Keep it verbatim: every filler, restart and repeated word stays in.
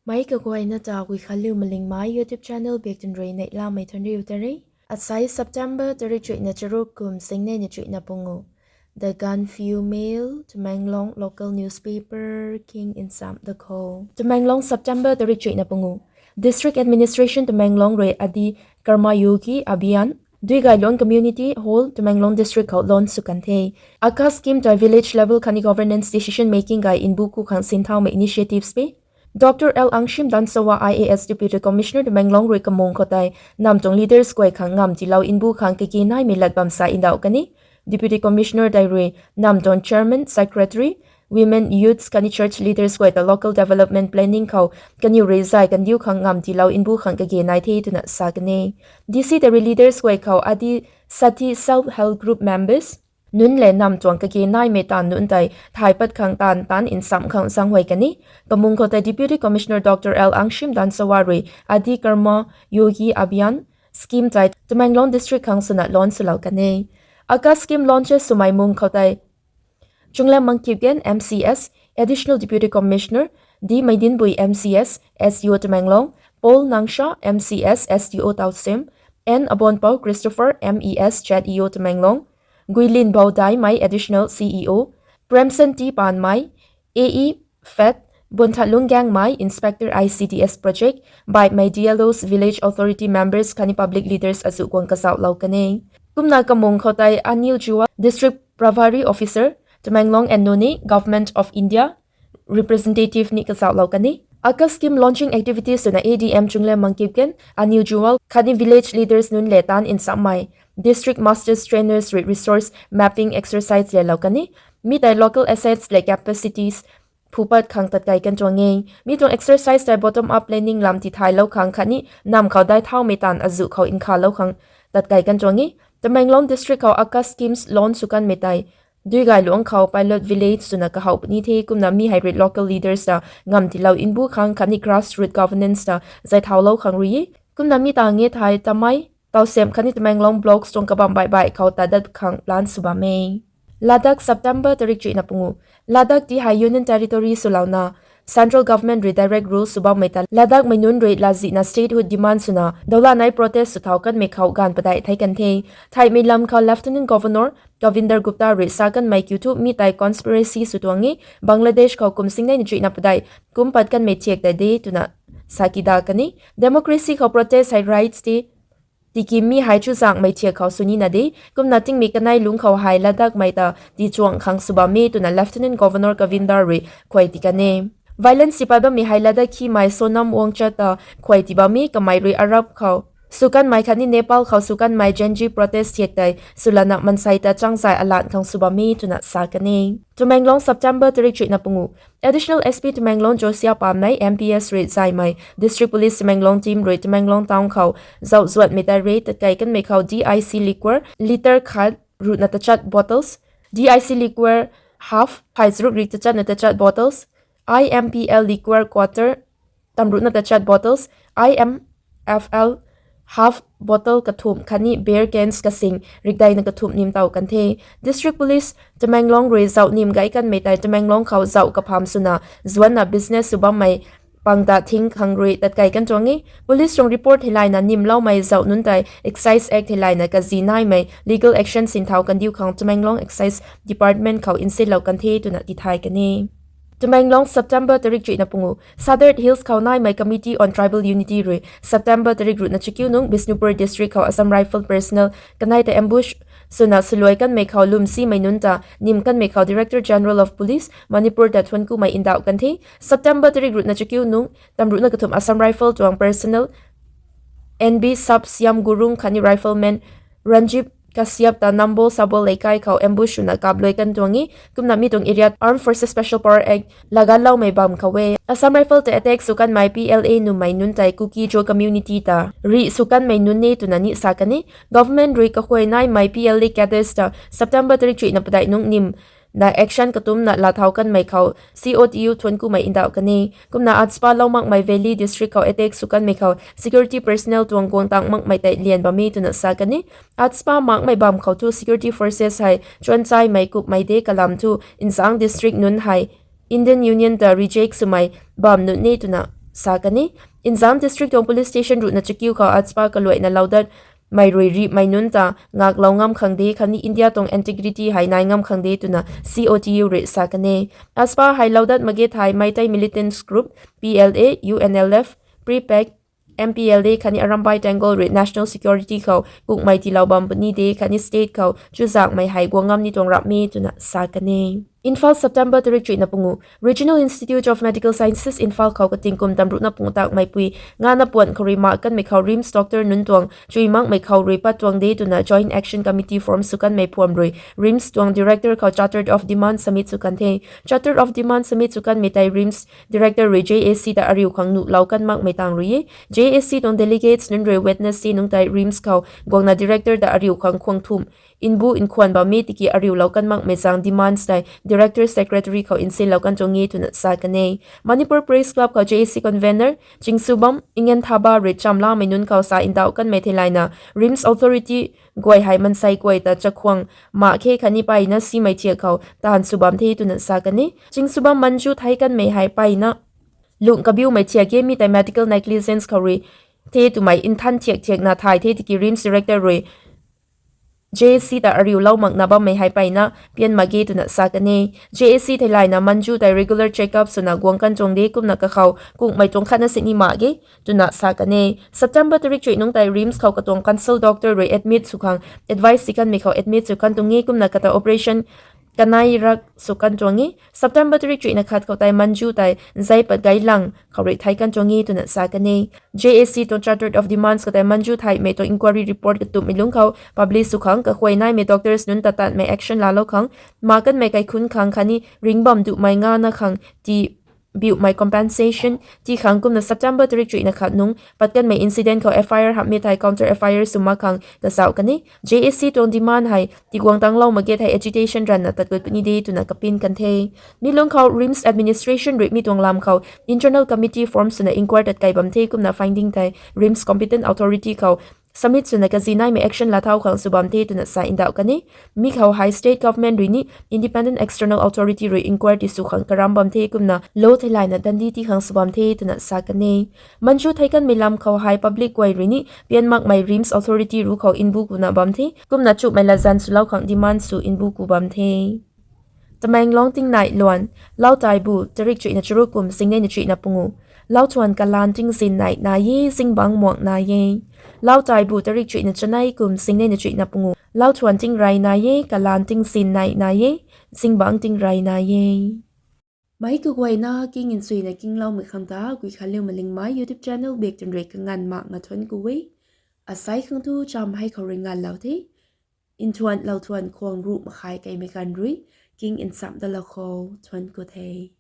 Meic kaguayna ta Guikhanliu Malingmei YouTube channel bak tun rui neihlamei thanriu ta re. Asai September tarik chuihna charuk kum singnei na chuihna pungu. The Gaanphiu Mail, Tamenglong local newspaper king insam da kho. Tamenglong, September tarik chuihna pungu. District Administration Tamenglong rui Adi Karma Yogi Abhiyan, Duigailuang Community Hall, Tamenglong District khou launch sw kan the. ACAS scheme ta village level khatni governance decision making gay nbu ku khang sinthaumei initiatives pe. Doctor L Angshim Dangshawa, I A S, Deputy Commissioner Tamenglong rui kamung khou tei nam tuang leaders guay khang ngamv tiilou nbu khang kage naimei lat bam sa ndauh kan e. Deputy Commissioner tei rui nam tuang chairman, secretary, women, youths khatni church leaders guay ta local development planning khou kaniw rui zay kandiu khang ngamv tiilou nbu khang kage nai the twna sa kan e. D C tei rui leaders guay khou Adi Sathi Self Help Group members nunc lev nam tuang kage naimei taanv nunc tei thay pat khang taanv taanc nsam khang zaenghuay kan e. Kamung khou tei Deputy Commissioner Doctor L Angshim Dangshawa rui Adi Karma Yogi Abhiyan scheme tei Tamenglong District khang swna launch swlou kan e. ACAS scheme launch swmei mung khou tei Chunglem Mangkipgen, M C S, Additional Deputy Commissioner, D Meidinbui, M C S, S D O Tamenglong, Paul Nangsha, M C S, S D O Tawsem, N Abonpou Christopher, M E S, Z E O Tamenglong, Guilin Baudaimei, Additional C E O, Premson T Panmei, A E Fed, Bunthatlung Gangmei, Inspector I C D S Project, Baihmei D L Os, Village Authority members khatni public leaders azuh guang kazauhlou kan e. Kumna kamung khou tei Anil Jua, District Prabhari Officer, Tamenglong and Noney, Government of India representative ni kazauhlou kan e. ACAS scheme launching activities swna A D M Chunglem Mangkipgen, Anil Jua khatni village leaders nunc lev taanv nsammei District Masters Trainers rui resource mapping exercise lelou kan e. Mi tei local assets lev capacities phu pat khang tatkai kan tuang e. Mi tuang exercise tei bottom up planning lam tithaylou khang khatni nam khou daic thaumei taanv azuh khou nkhavlou khang tatkai kan tuang e. Tamenglong District khou ACAS schemes launch sw kanmei tei Duigailuang khou pilot village swna kahow puni the. Kumna mi hei rui local leaders ta ngamv tiilou nbu khang khatni grassroot governance ta zay thaulou khang rui e. Kumna mi ta nge thei Tamei, Tawsem khatni Tamenglong blocks tuang kabam baih baih khou tadat khang plan sw bam e. Ladakh, September tarik chuihna pungu. Ladakh ti hei Union Territory swlouna Central Government rui direct rule sw bammei ta Ladakhmei nunc rui lazihna statehood demand swna dawlanei protest sw thau kanmei khou gaanv padeih thei kan the. Theihmei lam khou Lieutenant Governor Kavinder Gupta rui sa kanmei kiu thu mi tei conspiracy sw tuang e, Bangladesh khou kum singnei na chuihna padeih kum pat kanmei thiak tei de twna sa kida kan e. Democracy khou protest hei rights de. Tiki mi hei chuzaenghmei thiak khou sw nina de, kumna tingmei kanei lungc khou hei Ladakhmei ta tichuang khang sw bam e twna Lieutenant Governor Kavinder rui khuay ti kan e. Violence tipat bammei hei Ladakh khimei Sonam Wangchuk ta khuay ti bam e, kamei rui Arab khou sw kanmei khatni Nepal khou sw kanmei Gen Z protest thiak tei swlana mansei ta changzay alan khang sw bam e twna sa kan e. Tamenglong, September tarik chuihna pungu. Additional S P Tamenglong Josia Panmei, M P S rui zaymei District Police Tamenglong team rui Tamenglong town khou zauh zuatmei tei rui tatkai kanmei khou D I C liquor litre khat ruhna tachat bottles, D I C liquor half phay charuk ri tachatna tachat bottles, I M P L liquor quarter tam ruhna tachat bottles, I M F L half bottle kathumh khatni beer cans kasing rikdeina kathumh nim taw kan the. District Police Tamenglong rui zauh nim gay kanmei tei Tamenglong khou zauh kapham swna zuanna business sw bammei pang ta thing khang rui tatkai kan tuang e. Police tuang report theilayna nimloumei zauh nunc tei Excise Act theilayna kazi naimei legal action sinthau kandiu khang Tamenglong Excise Department khou nsinlou kan the twna tithay kan e. Tamenglong, September tarik chuihna pungu. Sadar Hills khou naimei Committee on Tribal Unity rui September tarik ruhna chakiu nung Bishnupur District khou Assam Rifle personnel kanei ta ambush swna swluai kanmei khou lwmsimei nunc ta nim kanmei khou Director General of Police Manipur ta thuanckumei ndauh kan the. September tarik ruhna chakiu nung tam ruhna kathumh Assam Rifle tuang personnel N B Sub Siam Gurung khatni Rifleman Ranjib Kashyap ta Nambol Sabol Leikai khou ambush swna kapluai kan tuang e. Kumna mi tuang area Armed Forces Special Power Act laganloumei bam khou e. Assam Rifle ta attack sw kanmei P L A numei nunc tei Kuki-Zo community ta rih sw kanmei nunc e twna ni sa kan e. Government rui kahuay naimei P L A cadres ta September tarik chuihna padeih nung nim na action katumcna laa thau kanmei khou C O T U thuanckumei ndauh kan e. Kumna AFSPA lou makmei Valley District khou attack sw kanmei khou security personnel tuang guang tang makmei tei lian bam e twna sa kan e. AFSPA makmei bam khou thu security forces hei chuanchaimei kupmei de kalam thu nzangc district nunc hei Indian Union ta reject swmei bam nunc e twna sa kan e. Inzam district tuang police station ruhna chakiu khou AFSPA kaluaina loudatmei rui rihmei nunc ta ngaklou ngam khang de khatni India tuang integrity hei nai ngam khang de twna C O T U rui sa kan e. AFSPA hei loudat mak ge thei Meitei militants group, P L A, U N L F, PREPAK, M P L A khatni Arambai Tenggol rui national security khou kungmei tiilou bam puni de khatni state khou chuzaenghmei hei guang ngam ni tuang rapme twna sa kan e. Imphal, September tarik chuihna pungu. Regional Institute of Medical Sciences Imphal khou kating kum tamruhna pungu takmeipui ngana puan khou rui mak kanmei khou RIMS doctor nunc tuang chuy makmei khou rui pat tuang de twna Joint Action Committee form sw kanmei phuam rui RIMS tuang director khou charter of demand submit sw kan the. Charter of demand submit sw kanmei tei RIMS director rui J A C ta ariu khang nuhlou kan makmei tang rui e. J A C tuang delegates nunc rui Wednesday nungc tei RIMS khou guangna director ta ariu khang khuang thumh nbu nkhwan bammei tiki ariulou kan makmei zaeng demands tei director secretary khou nsinlou kan tuang e twna sa kan e. Manipur Press Club khou J A C convener Chingsubam Ngenthaba rui chamlamei nunc khou sa ndauh kanmei theilayna RIMS authority guay hei mansei guay ta chakhwang mak khe khatni mpeyna simei thiak khou taanv sw bam the twna sa kan e. Chingsubam Manju thei kanmei hei mpeyna lungh kabiumei thiak e, mi tei medical negligence khou rui the twmei nthan thiak thiakna thay the tiki RIMS director rui J A C ta ariulou makna bammei hei mpeyna pian mak ge twna sa kan e. J A C theilayna Manju tei regular checkup swna guang kan tuang de kumna kakhou kungmei tuang khatna sini mak ge twna sa kan e. September tarik chuih nungc tei RIMS khou katuang consult doctor rui admit sw khang advice si kanmei khou admit sw kan tuang e kumna kata operation kanei rak sw kan tuang e. September tarik chuihna khat khou tei Manju tei zai pat gailang khou rui thei kan tuang e twna sa kan e. J A C tuang charter of demands khou tei Manju theimei tuang inquiry report katumhmei lungc khou publish sw khang, kahuay naimei doctors nunc ta tatmei action laalou khang, mak kanmei kaikhunc khang khatni ringc bam duhmei ngana khang ti biumei compensation ti khang kumna September tarik chuihna khat nungc pat kanmei incident khou F I R hamhmei thei counter F I R sw mak khang kazauh kan e. J A C tuang demand hei tiguang tanglou mak ge thei agitation ranvna tat gut puni de twna kapin kan the. Mi lungc khou RIMS administration rui mi tuang lam khou internal committee form swna inquire tat kai bam the kumna finding tei RIMS competent authority khou submit swna kazi naimei action laa thau khang sw bam the twna sa ndauh kan e. Mi khou hei state government rui ni independent external authority rui inquiry sw khang karam bam the kumna law theilayna dandi ti khang sw bam the twna sa kan e. Manju thei kanmei lam khou hei public guay rui ni pian makmei RIMS authority ruc khou nbu kuna bam the kumna chumei latzan swlou khang demand sw nbu ku bam the. Tamenglong tingnai luan. Lautaibu tarik chuihna charuk kum singnei na chuihna pungu. Lauthuan kalan tingzin nai nai e, zingbangc muang nai e. Lautaibu tarik chuihna chanei kum singnei na chuihna pungu. Lauthuan tingrey nai e, kalan tingzin nai nai e, zingbangc tingrey nai e. Meic kaguayna king nchuina kingloumei khang ta Guikhanliu Malingmei YouTube channel bak twn rui kanganv mak nga thuanc ku e. Asei khang thu cham hei khou rui nganvlou the. Nthuan lauthuan khwang ruh makhai keimei ganv rui king nchamh dalou khou thuanc ku the.